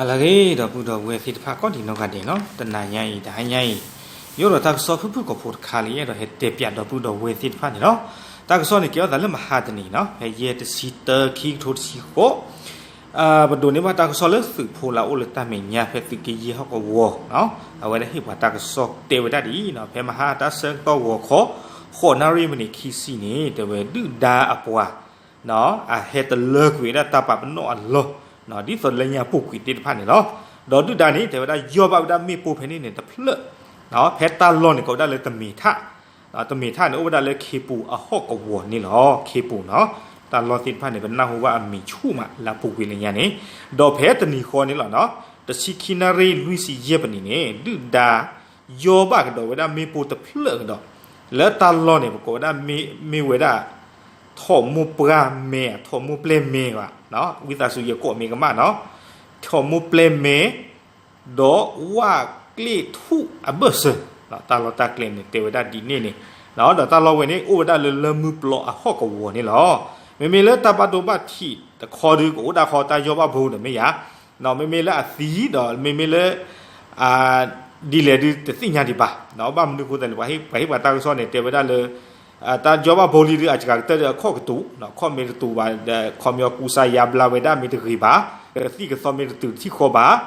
လၢအဂ့ၤ ဒီပုၢ်ဒီဝဲၢ်သ့ၣ်တဖၣ် ကိးဒံးနီၢ်ဂၤဒဲးနီၤ, တနၤညါအံၤ တဟါညါအံၤ ယအိၣ်ဒီးတၢ်ကစီၣ်ဖုၣ်ဖုၣ်ကိာ်ဖိတခါလၢယအဲၣ်ဒိးဟဲတဲပၠးဒီပုၢ်ဒီဝဲၢ်သ့ၣ်တဖၣ်န့ၣ်လီၤ. တၢ်ကစီၣ်န့ၣ်ကဲထီၣ်သးလၢမဟါတနံၤနီၤ, ဖဲယဲၢ်တဆံတၢ ခံကထိတဆံဃိး ပဒိးန့ၢ်ဘၣ်တၢ်ကစီၣ်လၢသုးဖိလၢအအိၣ်လၢတၢ်မဲာ်ညါဖဲသုးက့ယဲၢ်ဟီၣ်ကဝီၤနီၤ, အဝဲဒၣ်ဟ့ၣ်ပှၤတၢ်ကစီၣ်တဲဝဲဒၣ်ဒ်အံၤနီၤ, ဖဲမဟါတၢ်ဆၢကတီၢ်ဂီၤခီ ဃိးနၣ်ရံၣ်မံးနံးခံဆံန့ၣ် တဲဝဲဒုၣ်ဒါအပှၤ အဟဲတလၢကွံာ်ဝဲဒၣ်တၢ်ပာ်ပနီၣ်အလီၢ်, ဒ်သိးလၢညါပူၤကွံာ်သ့ၣ်တဖၣ်န့ၣ်လီၤ. ဒီးဒုၣ်ဒါန့ၣ် တဲဝဲဒၣ်ယီၢ်ဘၣ်ဝဲဒၣ်မ့ၣ်ပိၢ်ဖဲန့ၣ်န့ၣ်တဖျၢၣ်, ဖဲတၢ်လီၢ်န့ၣ် ကိးဝဲဒၣ်လၢတမ့ၤထၣ်, တမ့ၤထၣ်န့ၣ် အိၣ်ဝဲဒၣ်လၢခ့ပူၤအဟီၣ်ကဝီၤန့ၣ်လီၤ. ခ့ပူၤနီၤ, တၢ်လီၢ်သ့ၣ်တဖၣ်န့ၣ် ပနၢ်ဟူဘၣ်အမံၤဆူၣ်မးလၢအပူၤကွံာ်လၢညါန့ၣ်, ဒီးဖဲတနံၤဃီန့ၣ်လီၤနီၤ, တဆံခံနၣ်ရံၣ်လွံၢ်ဆံယဲၢ်ပနံးန့ၣ် ဒုၣ်ဒါ ယီၢ်ဘၣ်ကဒီးဝဲဒၣ်မ့ၣ်ပိၢ်တဖျၢၣ်ကဒီး, လၢတၢ်လီၢ်န့ၣ် ပကိးဝဲဒၣ်မ့ၢ်ဝဲဒၣ် ထိးမိၢ်ပှၢ်မဲ, ထိးမိၢ်ပျဲၢ်မဲဘၣ်, ဝံသးစူၤယကိးမ့ၢ်ကမၣ်နီၤ, ထိးမိၢ်ပျဲၢ်မဲ ဒီးဝၣ်ကျ့ၣ်ထူၣ်အဘၢၣ်စၢၤ, တၢ်လီၢ်တၢ်ကျဲန့ၣ် တဲဝဲဒၣ်ဒ်န့ၣ်န့ၣ်, ဒီးတၢ်လီၢ်ဝဲန့ၣ် အိၣ်ဝဲဒၣ်လၢလၢမုၢ်ပျီအဟီၣ်ကဝီၤန့ၣ်လီၤ. မ့မ့ၢ်လၢတၢ်ဘၣ်ဒိဘၣ်ထံးတခီဒုး ကအိၣ်ဒၣ်ဃီတၢ်ယီၢ်ဘၣ်ဘိဒီးမ့ၢ်ယၤ, မ့မ့ၢ်လၢအသံဒီးမ့မ့ၢ်လၢ ဒ်လဲၣ်ဒုးတသ့ၣ်ညါဒံးဘၣ်, ဘၣ်မနုၤအဃိသတးန့ၣ် ပှၤဟ့ၣ်ပှၤတၢ်ကစီၣ်န့ၣ် တဲဝဲဒၣ်လၢ တၢ်ယီၢ်ဘၣ်ဘိလံဒုး အစှၤကတၢၢ်ဒီးအခီၣ်ကတူာ်, ခီၣ်မ့ၢ်တတူာ်ဘၣ်ဒီး ခီပညီကူစါယါဘျါဝဲဒၣ်မ့ၢ်တဂ့ၤဘၣ်, ကသံၣ်ကသီမ့ၢ်တတုၤတထံၣ်ဃီဘၣ်,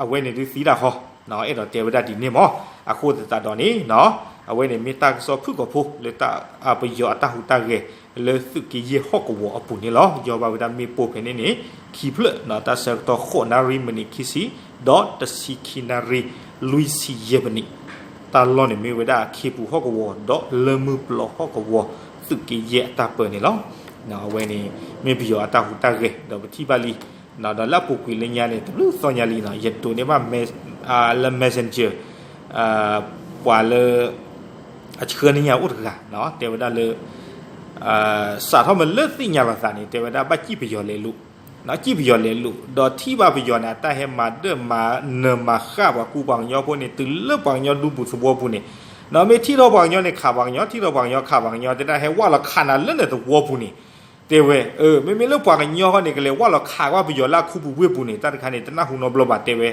အဝဲန့ၣ်ဒုးသံတၢ်ဃီ, အဲၣ်ဒိးတဲဝဲဒၣ်ဒ်န့ၣ်မး. အဃိသတးဒီးန့ၣ် အဝဲန့ၣ်မ့ၢ်တၢ်ကစီၣ်ဖုၣ်ကိာ်ဖိလၢ ပယီၤအတၢ်ဟူးတၢ်ဂဲၤ လၢသုးက့ယဲၢ်ဟီၣ်ကဝီၤအပူၤန့ၣ်လီၤ. ယီၢ်ဘၣ်ဝဲဒၣ်မ့ၣ်ပိၢ်ဖဲန့ၣ်န့ၣ် ခံဖျၢၣ်, တၢ်ဆၢကတီၢ်ဃိးနၣ်ရံၣ်မံးနံးခံဆံ ဒီးတဆံခံနၣ်ရံၣ်လွံၢ်ဆံယဲၢ်ပနံး, တၢ်လီၢ်န့ၣ်မ့ၢ်ဝဲဒၣ်ခ့ပူၤဟီၣ်ကဝီၤ ဒီးလၢမုၢ်ပျီဟီၣ်ကဝီၤ သုးက့ယဲၢ်အတၢ်ပၢန့ၣ်လီၤ. အဝဲန့ၣ် မ့ၢ်ပယီၤအတၢ်ဟူးတၢ်ဂဲၤ ဒီးပထံၣ်ဘၣ်လံ, ဒီးလၢအပူၤကွံာ်လၢညါန့ၣ် တဘျုးသီညါလံနီၤ, ယဒိးန့ၢ်ဘၣ် လၢ messenger ပှၤလၢ အဆှၢန့ၢ်ညါအိၣ်တဂၤ တဲဝဲဒၣ်လၢ စးထီၣ်မ့ၢ်လၢသ့ၣ်ညါလီၤသးန့ၣ် တဲဝဲဒၣ်ဘၣ်စံၣ်ပယီၤလဲၤလိာ်, စံၣ်ပယီၤလဲၤလိာ် ဒီးထံၣ်ဘၣ်ပယီၤန့ၣ် အတၢ်ဟဲမၤဒၢၣ်မၤနၢၤမၤဃၣ်ပှၤကူပှၤကညီဖိန့ၣ် တုၤလၢပှၤကညီဒူပူၤသဝီပူၤန့ၣ်, မ့ၢ်ထံၣ်ထီၣ်ပှၤကညီန့ၣ် ခးပှၤကညီ, ထံၣ်ထီၣ်ပှၤကညီ ခးပှၤကညီ, တဲဒၣ်ဟဲဝၢ်လီၤခးနၤလၢနသဝီပူၤန့ၣ်, တဲဝဲ, မ့မ့ၢ်လၢပှၤကညီဃီန့ၣ် ကလဲၤဝၢ်လီၤခးကွၢ်ပယီၤလၢအခူပူၤဝ့ၢ်ပူၤန့ၣ် တၢ်တခါန့ၣ် တနၢ်ဟူနီတဘျီဘၣ် တဲဝဲ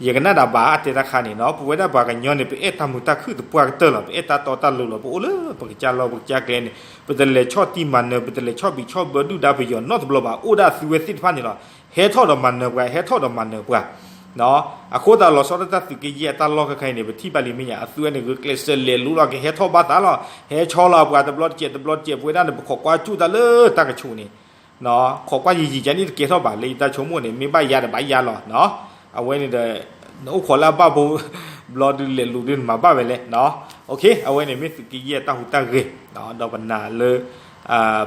ယကနၣ်ဒၣ်ဘၣ်အတဲတၢ်ခါန့ၣ်နီၤ, ပဝဲဒၣ်ပှၤကညီန့ၣ် ပအဲၣ်တၢ်မုာ်တၢ်ခုၣ်သပှၢ်ကတၢၢ်လီၤ, ပအဲၣ်တၢ်တီတၢ်လိၤလီၤ, ပအိၣ်လၢပကစၢ်လီၢ်ပကစၢ်ကျဲန့ၣ် ပတလဲၤဆီၣ်တံၢ်မၤနၢၤ ပတလဲၤဆီၣ်ဘံးဆီၣ်ဘၢဒုၣ်ဒါပယီၤနီတဘျီဘၣ်, အိၣ်ဒၣ်အသုဝဲသ့ၣ်တဖၣ်န့ၣ်လီၤ, ဟဲထီၣ်ဒီးမၤနၢၤပှၤ ဟဲထီၣ်ဒီးမၤနၢၤပှၤ အဃိသတးလီၤဆီဒၣ်တၢ်သုးက့ယဲၢ်အတၢ်လီၢ်ခဲခါအံၤန့ၣ် ပထံၣ်ဘၣ်လံမ့ၢ်ညါ အသုဝဲန့ၣ် ဂုာ်ကျဲးစၢးလဲၤလိၤလီၤ ကဟဲထီၣ်ဘၣ်သးလီၤ, ဟဲဆီလီၤပှၤတဘျီတစဲးတဘျီတစဲး ပဝဲဒၣ်န့ၣ် ပခိးကွၢ်ကၠူၣ်တၢ်လၢတၢ်ကဆူးန့ၣ် ခိးကွၢ်ယံာ်ယံာ်ကန့ၣ်တကဲထီၣ်ဘၣ် လၢယတၢ်ဆိကမိၣ်န့ၣ် မ့ၢ်ဘၣ်ယၤဒီးဘၣ်ယၤလီၤ, အဝဲန့ၣ်ဒီး နအိၣ်ခိးလၢအဘၣ်ဘိ ဘျီဒုးလဲၤလိၤဒုးနမၤဘၣ်ဝဲလဲၣ်, အဝဲန့ၣ်မ့ၢ်သုးက့ယဲၢ်အတၢ်ဟူးတၢ်ဂဲၤ ဒီးပနာ်လၢ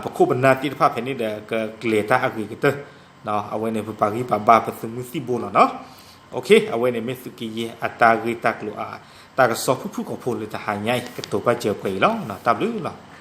ပခိၣ်ပနၢ်သ့ၣ်တဖၣ်ဖဲန့ၣ်ဒီး ကကျဲၤတၢ်အဂ့ၤကတၢၢ်, အဝဲန့ၣ် ပပာ်ဂံၢ်ပာ်ဘါပသုးမုၢ်သံၣ်ဘိလီၤနီၤ, အဝဲန့ၣ်မ့ၢ်သုးက့ယဲၢ်အတၢ်ဂ့ၢ်တၢ်ကျိၤအ တၢ်ကစီၣ်ဖုၣ်ဖုၣ်ကိာ်ဖိလၢတဟါညါအံၤ ကတိၤဘၣ်စၢၤပှဲၤအံၤလီၤ, တၢ်ဘျုးလီၤ.